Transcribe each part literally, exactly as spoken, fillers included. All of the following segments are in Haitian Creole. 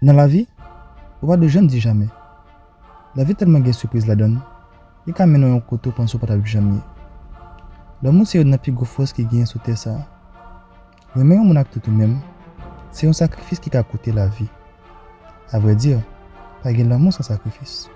Nan lavi, ou pa dwe janm di jamè. Lavi tèlman gen sipriz ladan l, li ka mennen w yon kote w panse w pa t ap janm ye. Lanmou se youn nan pi gwo fòs ki genyen sou tè sa a. Renmen yon moun ak tout ou menm, se yon sakrifis ki ka koute lavi. Avrèdi, pa gen lanmou san sakrifis.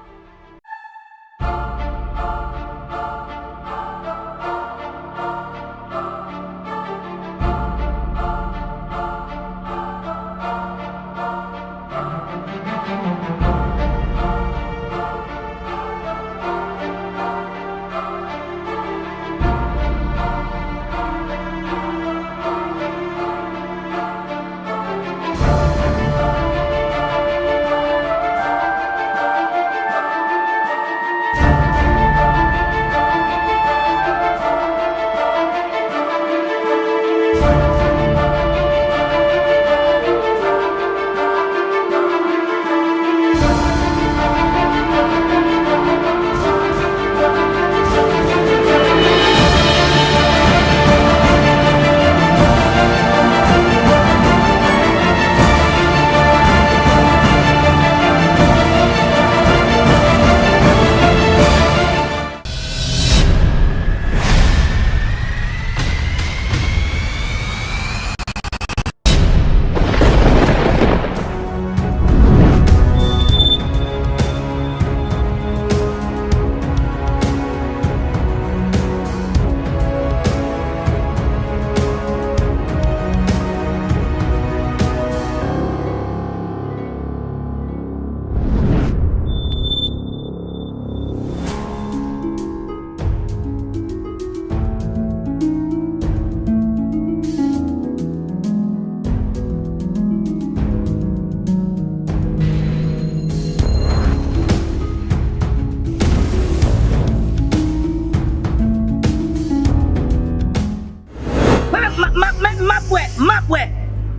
M ap, m ap, m ap, m ap, m ap wè, m ap wè.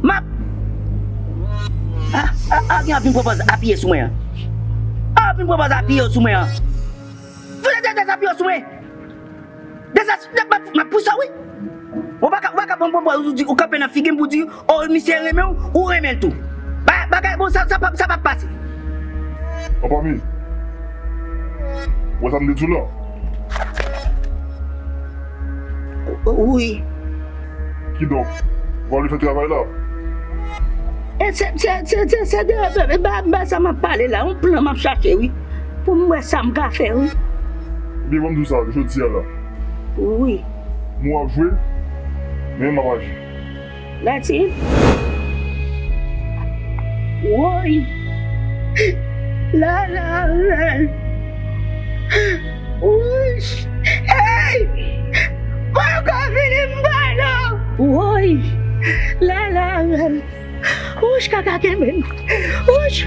M ap. A, a, a, gen ap vin pran pòz apiye sou mwen an. A, ap vin pran pòz apiye sou mwen an. Fè de, de, de apiye sou mwen. De, de, de, m ap, m ap pouse w, wi. Ou pa ka, ou pa ka pran pòz, ou di, ou kanpe nan figi m pou di, o, misye renmen w, ou renmen l tou. Ba, bagay, bon, sa, sa p ap, sa p ap pase. Anpami, ou wè sa m te di w la? Wi. Kidonk, va li fè travay la. E se, se, se, se, se de, de, de, ba, ba sa m ap pale la, yon plan m ap chache, wi. Pou m wè sa m ka fè, wi. Ebyen, ban m di w sa, jodi a la. Wi. M w ap jwe, men m ap aji. That's it. Woy. La, la, la. Wouch. Hey! Mwen ka vini m ba nou. Woy. La, la, la. Wouch, kaka kenbe m. Wouch.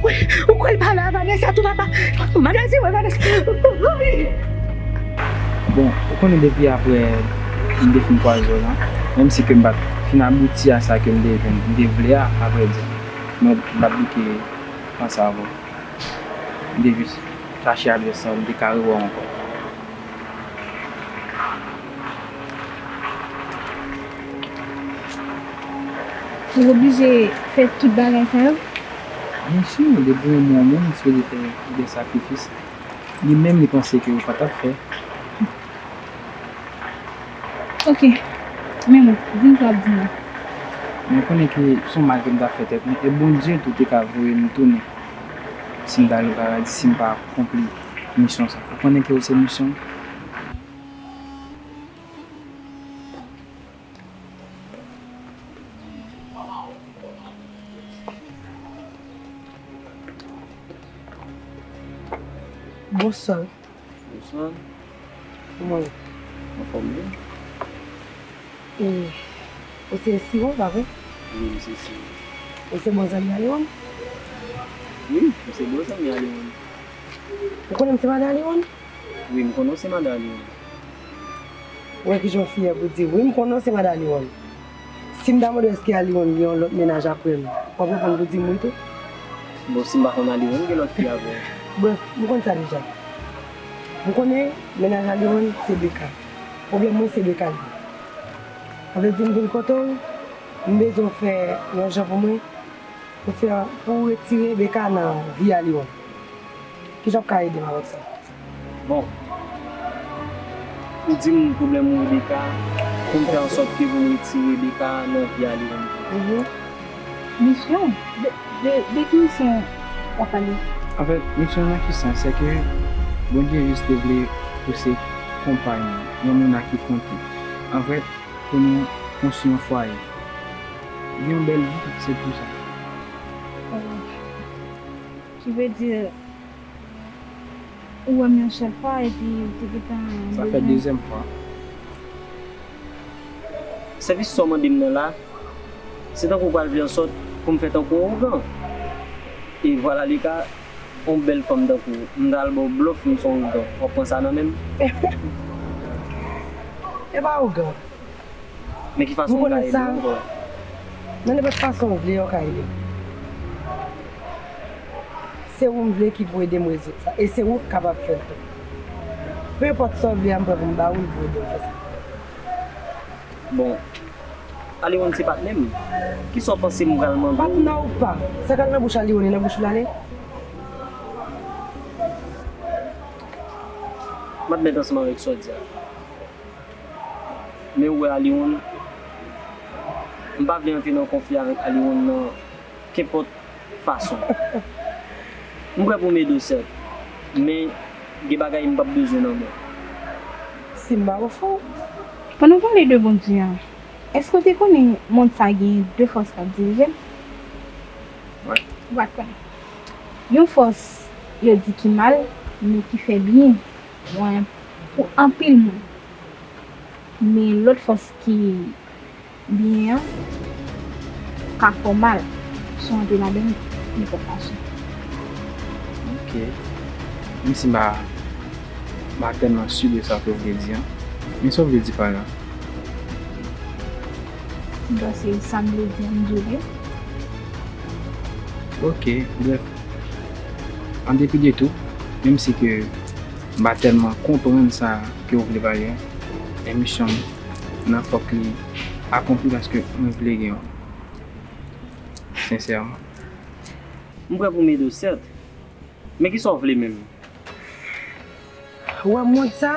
Ou kwè l pale a Vanessa tou, papa? Madam, si wè Vanessa. Woy. Bon, ou konnen depi apre m te fin kwaze w lan, menm si ke m pa t fin abouti a sa ke m te, m te vle a, avrèdi, mwen m pa t bouke panse avè w. M te jis chache adrès lan, m te ka rewè w ankò. Ou oblije fè tout bagay sa yo? Byen si, depi w renmen yon moun, ou sipoze fè de sakrifis. Li menm, li panse ke ou pa t ap fè. Ok. Men bon, di m sa w ap di m nan. Men konnen ke se yon mal ke m t ap fè tèt mwen, e Bondye tou te ka voye m tounen si m t ale paradi, si m pa akonpli misyon sa. Ou konnen ke ou se misyon. Bonswa. Bonswa. Kòman w ye? Anfòm wi. E, ou se Siwo, pa vre? Wi, m se Siwo. Ou se bon zanmi Aliwon? Wi, m se bon zanmi Aliwon. Ou konnen m se madan Aliwon? Wi, m konnen w se madan Aliwon. Ou wè kijan w fyè pou di, wi, m konnen w se madan Aliwon. Si m ta mande w èske Aliwon gen yon lòt mennaj apre m, w ap reponn pou di m wi tou? Bon, si m pa konn Aliwon, gen lòt fi avè w. Brèf, m konn sa deja. M konnen mennaj Aliwon se Beka. Pwoblèm mwen se Beka l ye. Sa vle di m vin kote w, m bezwen w fè yon jan pou mwen. Pou fè, pou retire Rebecca nan vi Aliwon. Kijan w ka ede m avèk sa? Bon, ou di m pwoblèm ou Rebecca, pou m fè ansòt ke pou m retire Rebecca nan vi Aliwon. Mhm. Misyon? De, de, de ki misyon w ap pale? Anfèt, misyon nan ki sans? Se ke Bondye jis te vle pou se konpay nou, yon moun a ki konte. Anfèt, pou nou konstwi yon fwaye. Gen yon bèl vi, se pou sa. Oh. Ki vle di, ou wè m yon sèl fwa epi ou te gentan bezwen. Sa fè dezyèm fwa. Sèvis sa w mande m nan la, se tankou w pral vle ansòt pou m fè tankou yon ougan. E vwala le ka, yon bèl fanm tankou w, m ta al ba w blòf, m se yon ougan. W ap pran sa nan men m? E pa ougan. Men ki fason m ka ede w ankò? Nan nenpòt fason w vle, w ka ede m. Se ou m vle ki pou ede m rezoud sa. E se ou k kapab fè l tou. Penpòt sa w vle a, m prè pou m ba ou l pou ede w fè sa. Bon, Aliwon se patnè m. Kisa w panse m pral mande w? Patnè w pa. Sa k al nan bouch Aliwon, e nan bouch ou l ale? M ap mèt ansanm avèk sa w di a. Men ou wè Aliwon, m pa vle antre nan konfli avèk Aliwon nan kenpòt fason. M prè pou m ede w sèt, men gen bagay m p ap bezwen nan men w. Simba ou fou. Pandan w pale de Bondye a, èske w te konnen mond sa a gen de fòs k ap dirije l? Wi. Ou pa t konnen. Yon fòs yo di ki mal, men ki fè byen, wi, pou anpil moun. Men lòt fòs ki byen an ka fè w mal si w antre ladan l nenpòt fason. Ok. Menm si m pa, m pa tèlman si de sa ke w vle di an. Men sa w vle di pa la? M panse sa m vle di an, m di w byen. Ok, brèf. An depi de tou, menm si ke m pa tèlman konprann sa ke w vle pale an, men misyon m nan fòk li akonpli paske mwen vle gen yon. Sensèman. M prè pou m ede w, sèt. Men kisa w vle menm? Ou wè mond sa?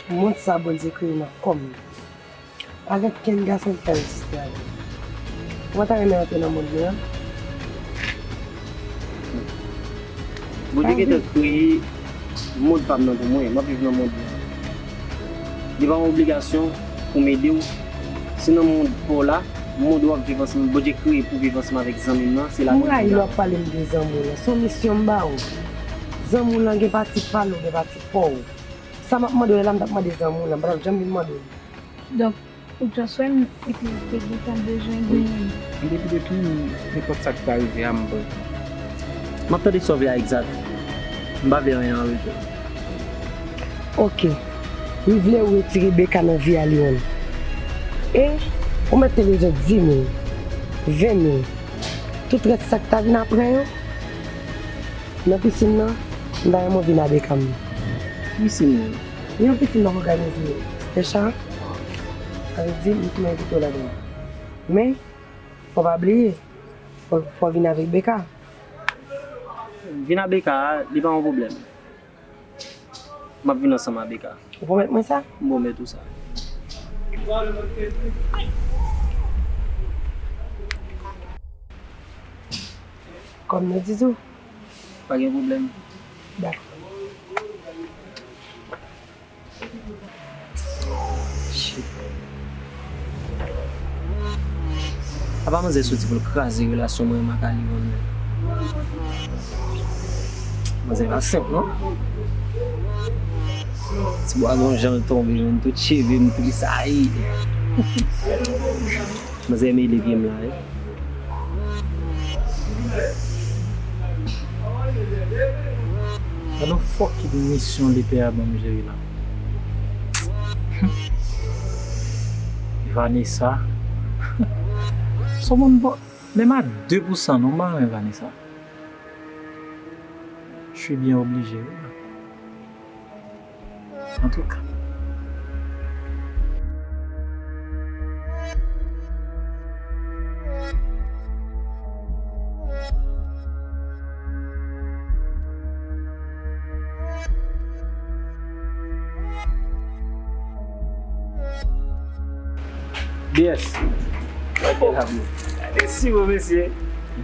Mond sa Bondye kreye nan kò m nan. Pa gen kenn gason ki ka reziste avè l. Ou pa ta renmen antre nan mond mwen an? Bondye gentan kreye mond pa m nan pou mwen. M ap viv nan mond mwen. Li pa yon obligasyon pou m ede w. Si nan mond pa w la, mond w ap viv ansanm, Bondye kreye pou w viv ansanm avèk zanmi m nan, se la nou viv la. M rayi lè w ap pale m de zanmi w lan. Se yon misyon m ba ou. Zanmi w lan gen pati pa l, ou gen pati pa w. Sa m ap mande w la, m t ap mande zanmi w lan, m pa t ap janm vin mande w li. Donk, ou just wè m epi ou te gentan bezwen genyen m. An depi de tou, nenpòt sa ki ta rive a, m prè. M ap tande sa w vle a egzak. M pa vle anyen an retou. Ok. M vle ou retire Beka nan vi Aliwon. E ou mèt te bezwen di mil, ven mil. Tout rès sa k ta vin apre yo, nan pisin nan, m ta renmen w vin a Beka m nan. Pisin nan? Yon pisin m ap òganize Stecha. Sa vle di, m tou envite w ladan l. Men, fò w pa bliye, fò, fò w vin avèk Beka. Vin a Beka a, li pa yon pwoblèm. M ap vin ansanm a Beka. Ou pwomèt mwen sa? M pwomèt ou sa. Kòm nou di tou. Pa gen pwoblèm. Dakò. Shit. Apa manzè soti pou l kraze relasyon mwen menm ak Aliwon nan? Manzè pa senp non. Ti bwa gon jan l tonbe, jwenn tout cheve m trisayi. Manzè mele pye m la wi. Gad yon fucking misyon lepè a ban m jere la. Vanessa. Son moun bon, menm a de pou san non, m pa renmen Vanessa. Je suis bien obligé. Antouka. Yes. Gade si bon, mesye.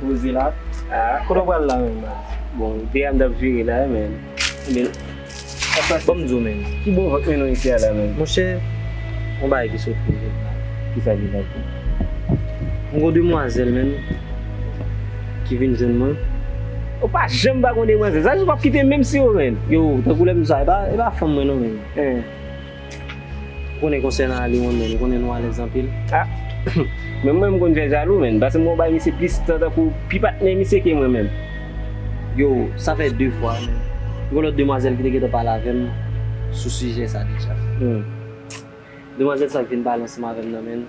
Poze la. Ah. Kote w pral la menm, baz? Bon, deja m t ap vire la, men. Men, sa pase. Ban m di w, men. Ki bon vant mennen w isi a la, men? Monchè, yon bagay ki sot rive la. Kisa ki pase? M gon demwazèl, men, ki vin jwenn mwen. Ou pa janm pa gon demwazèl. Sa jis w ap kite menm si yo, men. Yo, tankou lè m di w sa, e pa, e pa fanm mwen non, men. Hein. Ou konnen konsènan Aliwon menm, ou konnen nou alèz anpil. Ah, men mwen m konn fè jalou, men. Paske m gon bay misye plis tan tankou pi patnè misye ke mwen menm. Yo, sa fè de fwa, men. Yon lòt demwazèl ki te gentan pale avè m sou sijè sa deja. Hmm. Demwazèl sa k vin pale ansanm avè m nan, men.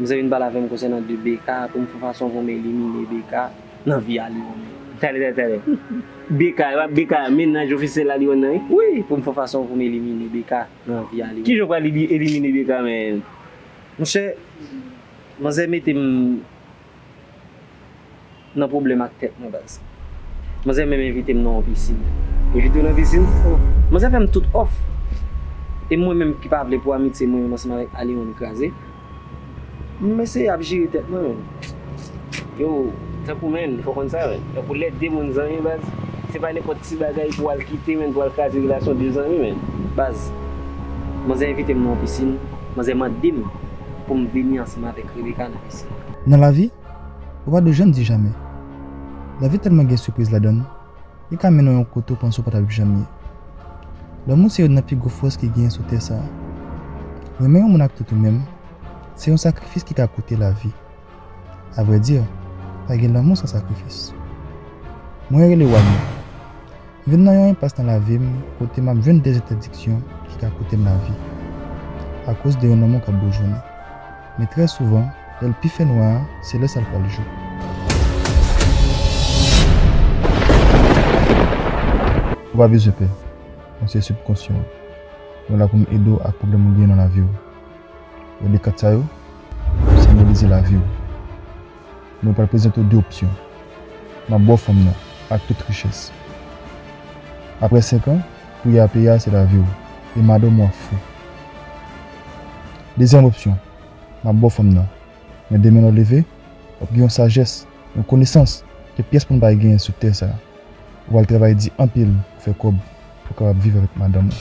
Mizè vin pale avè m konsènan de Beka, pou m fè fason pou m elimine Beka nan vi Aliwon. Talè, talè, talè. Beka, e pa Beka, mennaj ofisyèl Aliwon nan, wi? Wi, pou m fè fason pou m elimine Beka nan vi Aliwon. Kijan w pral eli-, elimine Beka, men? Monchè, manzè mete m nan pwoblèm ak tèt mwen, baz. Manzè menm envite m nan yon pisin. Envite w nan pisin? Oh. Manzè fè m tout òf. E mwen menm ki pa vle pou amitye mwen menm ansanm avèk Aliwon kraze, m eseye ap jere tèt mwen, men. Yo, tankou, men, fò w konn sa, men. Tankou lè de moun zanmi, baz, se pa nenpòt ti bagay pou w al kite, men, pou w al kraze relasyon de zanmi, men. Baz, manzè envite m nan yon pisin, manzè mande m pou m vini ansanm avèk Rebecca nan pisin. Nan lavi, ou pa dwe janm di jamè. Lavi tèlman gen sipriz ladan l, li ka mennen w yon kote w panse w pa t ap janm ye. Lanmou se youn nan pi gwo fòs ki genyen sou tè sa a. Renmen yon moun ak tout ou menm, se yon sakrifis ki ka koute lavi. Avrèdi, pa gen lanmou san sakrifis. Mwen rele Wani. M vin nan yon enpas nan lavi m kote m ap jwenn de entèdiksyon ki ka koute m lavi akoz de yon lanmou k ap boujounen. Men trè souvan, lè l pi fè nwa a, se lè sa l pral jou. Ou pa bezwen pè. Konsèy sibkonsyan an. Mwen la pou m ede w ak pwoblèm ou genyen nan lavi w. Rele kat sa yo, senbolize lavi w. Mwen pral prezante w de opsyon. M ap ba w fanm nan ak tout richès. Apre senk an, pri a peye a se lavi w e madanm ou ap fou. Dezyèm opsyon, m ap ba w fanm nan. Men demen lè w leve, w ap gen yon sajès, yon konesans ke pyès moun pa genyen sou tè sa a. Ou pral travay di anpil pou fè kòb, pou w kapab viv avèk madanm ou.